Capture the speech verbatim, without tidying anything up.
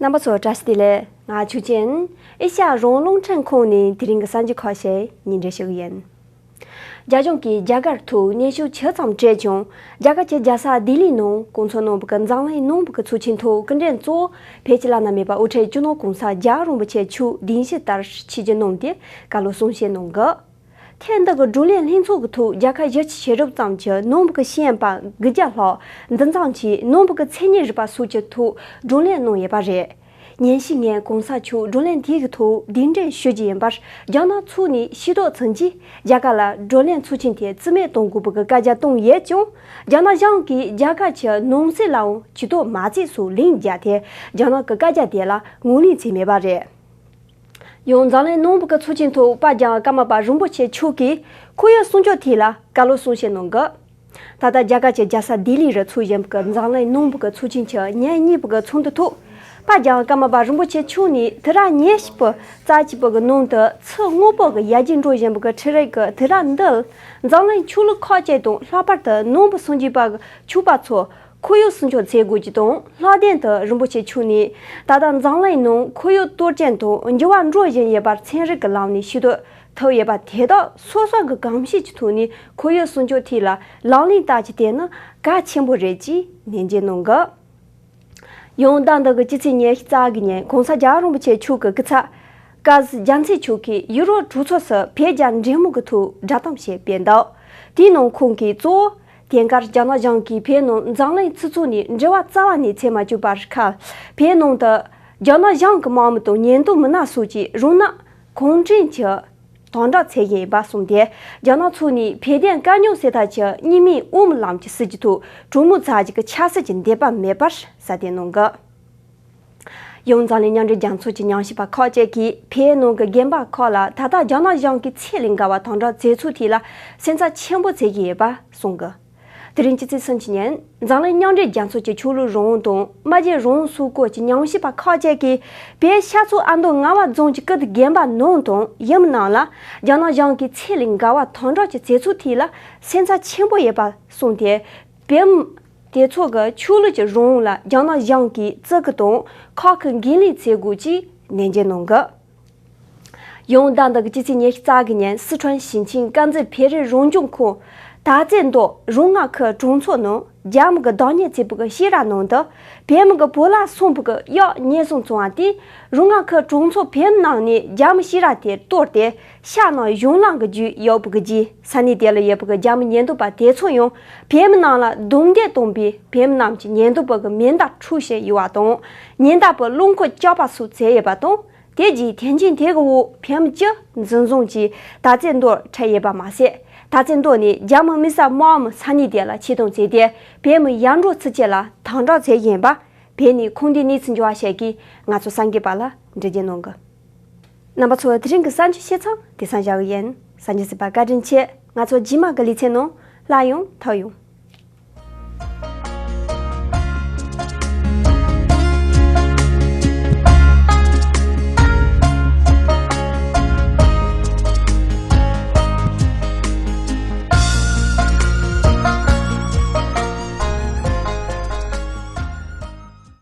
རྣམ་པ་ཚོ་བཀྲ་ཤིས་བདེ་ལེགས། ང་ཆུ་ཆེན། ཨེ་ཤ་ཡ་རང་དབང་རླུང་འཕྲིན་ཁང་ནས་དེ་རིང་གི་གསར་འགྱུར་ཁག་ཞིག་སྙན་སྒྲོན་ཞུ་གི་ཡིན། རྒྱ་གཞུང་གིས་རྒྱ་གར་ཐོག་གནོན་ཤུགས་ཇི་ཙམ་སྤྲད་ཀྱང་། རྒྱ་གར་གྱི་རྒྱལ་ས་ལྡི་ལིའི་ནང་གོང་ས་རྣམ་པ་གི་འཛམ་གླིང་རྣམ་པ་གི་ཚོགས་ཆེན་ཐོག་སྐུ་མགྲོན་གཙོ་བོ་བོད་ཀྱི་བླ་ན་མེད་པ་དབུ་ཁྲིད་སྤྱི་ནོར་༸གོང་ས་༸རྒྱལ་བ་རིན་པོ་ཆེ་མཆོག་གདན་ཞུ་ལྟར་ཆིབས་བསྒྱུར་གནང་སྟེ་བཀའ་སློབ་གསུང་བཤད་གནང་གི། ཐེངས་འདི་གི་བགྲོ་གླེང་ལྷན་ཚོགས་ཀྱི་ཐོག་རྒྱལ་ཁབ་བཞི་བཅུ་ཞེ་དྲུག་ཙམ་གྱི་ནང་པ་གི་ཤེས་ཡོན་པ་དགུ་བརྒྱ་ལྷག་འདུ་འཛོམས་ཀྱིས་ནང་པ་གི་མཚན་ཉིད་རིག་པ་སོགས་ཀྱི་ཐོག་བགྲོ་གླེང་གནང་ཡོད་པ་རེད། ཉིན་ཤས་སྔོན་གོང་ས་མཆོག་བགྲོ་གླེང་དེ་གི་ཐོག་གདན་འདྲེན་ཞུ་རྒྱུ་ཡིན་པར་རྒྱ་ནག་ཕྱོགས་ནས་ཤེས་རྟོགས་ཚུན་གྱིས་རྒྱ་གར་ལ་བགྲོ་གླེང་ཚོགས་ཆེན་དེ་རྩིས་མེད་གཏོང་དགོས་པའི་བཀའ་རྒྱ་བཏང་ཡོད་ཀྱང་། རྒྱ་ནག་གཞུང་གིས་རྒྱ་གར་གྱི་ནང་སྲིད་ལའང་ཇུས་གཏོགས་མ་བྱེད་སོགས་ལན་བརྒྱབ་སྟེ་རྒྱ་ནག་གི་བཀའ་རྒྱ་དེ་ལ་ངོས་ལེན་བྱས་མེད་པ་རེད། ཡང་འཛམ་གླིང་ནང་པ་གི་ཚོགས་ཆེན་ཐོག་དཔལ་ལྡན་ཀརྨ་པ་རིན་པོ་ཆེ་མཆོག་གིས་ཁོར་ཡུག་སྲུང་སྐྱོབ་ཐད་ལ་བཀའ་སློབ་གསུང་བཤད་གནང་གི། ད་ལྟ་རྒྱ་གར་གྱི་རྒྱལ་ས་ལྡི་ལི་རུ་འཚོགས་བཞིན་པའི་འཛམ་གླིང་ནང་པ་གི་ཚོགས་ཆེན་གྱི་ཉིན་གཉིས་པ་གི་ཚོགས་འདུ་ཐོག་དཔལ་ལྡན་ཀརྨ་པ་རིན་པོ་ཆེ་མཆོག་ནས་དུས་རབས་ཉེར་གཅིག་པའི་རྩ་གཅིག་པ་གི་ནང་དུ་ཚུར་དངོས་པོ་གི་ཡར་རྒྱས་འགྲོ་བཞིན་པའི་འཕྲུལ་རིག་གི་དུས་རབས་འདི་ལ་འཛམ་གླིང་ཆོས་ལུགས་ཁག་ཅིག་དང་ལྷག་པར་དུ་ནང་པ་སངས་རྒྱས་པ་གི་ཆོས་པ་ཚོ་ཁོར་ཡུག་སྲུང་སྐྱོབ་བྱེད་དགོས་ཀྱི་དང་། ལྷག་དོན་དུ་རིན་པོ་ཆེ་མཆོག་ནས་ད་ལྟ་འཛམ་གླིང་ནང་ཁོར་ཡུག་གཏོར་སྐྱོན་དང་འགྱུར་བ་འགྲོ་བཞིན་ཡོད་པར་ཚན་རིག་གི་ལམ་ནས་ཤེས་རྟོགས་ཐུབ་ཡོད་པ་དེ་དག་སོ་སོ་གི་གོམས་གཤིས་ཀྱི་ཐོག་ནས་ཁོར་ཡུག་སྲུང་སྐྱོབ་ཐད་ལ་ལག་ལེན་བསྟར་རྒྱུ་དེ་ནི་གལ་ཆེན་པོ་རེད་ཅེས་ནན་བརྗོད་གནང་གི། ཡང་ཟླ་འདི་གི་སྤྱི་ཚེས་ཉེར་རྩ་གི་ཉིན་གོང་ས་རྒྱལ་བ་རིན་པོ་ཆེ་མཆོག་གི་སྐུ་ཚབ། ཀ་ཟི་རྒྱལ་མཚན་མཆོག་གིས་ཡུ་རོབ་གྲོས་ཚོགས་སུ་བོད་རྒྱ་འབྲེལ་མོལ་གྱི་ཐོག་བསྒྲགས་གཏམ་ཞིག་སྤེལ་འདུག་དེའི་ནང་ཁོང་གིས་གཙོ་བོ་དེ་གར་རྒྱ་ནག་གཞུང་གིས་བོད་ནང་འཛམ་གླིང་སྤྱི་ཚོགས་ནས་འབྲེལ་བ་རྩ་བ་ནས་བྱེད་མ་བཅུག་པར་ཁ། བོད་ནང་དུ་རྒྱ་ནག་གཞུང་གི་དམག་མི་དང་ཉེན་རྟོག་མི་སྣ་སོགས་ཀྱིས་རང་སྣང་གང་དྲན་གྱིས་དམ་དྲག་བྱེད་ཀྱི་ཡིན་པ་གསུངས་ཏེ། རྒྱ་ནག་ཕྱོགས་ནས་བོད་དོན་དཀའ་རྙོག་སེལ་ཐབས་ཀྱི་གཉིས་སྨན་དབུ་མའི་ལམ་གྱི་སྲིད་ཇུས་ཐོག་གྲོས་མོལ་བྱ་རྒྱུ་གི་ཆབ་སྲིད་ཀྱི་འདོད་པ་མེད་པར་གསལ་སྟོན་གནང་གི། ཡང་འཛམ་གླིང་མཉམ་འབྲེལ་རྒྱལ་ཚོགས་ཀྱི་ཉམས་ཞིབ་པ་ཁག་ཅིག་གིས་བོད་ནང་གི་དགོན་པ་ཁག་ལ་ད་ལྟ་རྒྱ་ནག་གཞུང་གིས་ཚད་ལས་བརྒལ་བ་དམ་དྲག་བྱེད་ཚུལ་ཐད་ལ་སེམས་འཚབ་ཆེན་པོ་བྱེད་ཀྱི་ཡོད་པ་གསུངས་གི། དེ་རིང་སྤྱི་ཚེས་སུམ་ཅུ་ཉིན་འཛམ་གླིང་མཉམ་འབྲེལ་རྒྱལ་ཚོགས་ཀྱི་ཆོས་ལུགས་རང་དབང་དང་སྨྲ་བརྗོད་རང་དབང་སོགས་སྐོར་གྱི་ཉམས་ཞིབ་པ་ཁག་ཅིག་གིས་བོད་ཤར་ཕྱོགས་ཨ་མདོ་རྔ་བ་རྫོང་གི་ཀིརྟི་དགོན་པ་ནང་དང་ཡུལ་མི་རྣམས་ལ་རྒྱ་ནག་གཞུང་གིས་ཚད་ལས་བརྒལ་བ་དམ་དྲག་གི་བྱེད་ཚུལ་ཐད་ལ་སེམས་འཚབ་ཆེན་པོ་ཡོད་པ་གསུངས་ཏེ། བོད་མི་དེ་ཚོ་གི་ཆོས་ལུགས་ཀྱི་རང་དབང་ལ་རྒྱ་ནག་གཞུང་གིས་བཙུགས་སྐུལ་དང་ཁག་ཁུར་འགན་ལེན་བྱེད་དགོས་ཅེས་ནན་བརྗོད་གནང་གི། ཡང་ཟླ་འདི་གི་སྤྱི་ཚེས་ཉེར་གཅིག་གི་ཉིན་སི་ཁྲོན་ཞིང་ཆེན་དཀར་མཛེས་བོད་རིགས་རང་སྐྱོང་ཁུལ་དར་རྩེ་མདོ་རུ་ང་ཁུལ་གྲོང་ཚོ་ནང་རྒྱ་མི་གི་བདག་གཉེར་བྱས་པའི་ཤེས་རབ་ནང་དུ་བོད་མི་གི་བུ་ལ་སོང་བའི་གཡག་ཉེན་སྲུང་བཙོང་བ་དེས་རུ་ང་ཁུལ་གྲོང་ཚོ་བོད་མི་རྣམས་ནས་རྒྱ་མི་ཤེས་རབ་དེ་གཏོར་ཏེ་ཤ་ནང་གཞུང་ལམ་གི་བརྒྱུད་ཡོད་པའི་རྗེས། ས་གནས་དེ་ལ་ཡོད་པའི་རྒྱ་མི་ཉེན་རྟོག་པ་དེ་ཚོ་ཡང་བོད་མི་རྣམས་ལ་རྡུང་རྡེག་གཏོང་བའི་བོད་མི་རྣམས་ཀྱི་ཉེན་རྟོག་པ་གི་མེ་མདའ་འཕྲོག་བཞིན་ཡོད་པ་དང་། ཉེན་བརྡ་པའི་རླུང་འཁོར་བཀྱག་པ་སོགས་བྱས་ཡོད་པ་དང་། དེ་རྗེས་དོན་རྐྱེན་དེ་གི་འོག་བོད་མི་བཅུ་འཛིན་བཟུང་གིས་དར་རྩེ་མདོར་ཁྲིད་ཡོད་པ་མ་ཟད། དར་རྩེ་མདོ་ནས་རྒྱ་མི་དམིགས་བསལ་དམག་མི་ས་གནས་དེ་ལ་ཆེད་གཏོང་བྱས་ཏེ་བོད་མི་ཡར་འགྲོ་ཚུར་སྐྱེལ་ལ་དམ་དྲག་བྱས་ཡིན་པ་བོད་ནས་ཁུངས་ལྡན་གནས་ཚུལ་འབྱོར་བ་ཞིག་གིས་ང་ཚོ་གསར་འགོད་པ་ལ་འགྲེལ་བརྗོད་གནང་གི། རྣམ་པ་ཚོ་དེ་རིང་གི་གསར་འགྱུར་བཤད་མཚམས་དེ་སང་བཞག་གི་ཡིན། གསར་འགྱུར་གཟིགས་པར་བཀའ་དྲིན་ཆེ། ང་ཚོ་རྗེས་མ་གི་ལེ་ཚན་ནང་སླར་ཡང་ཐུག་ཡོང་།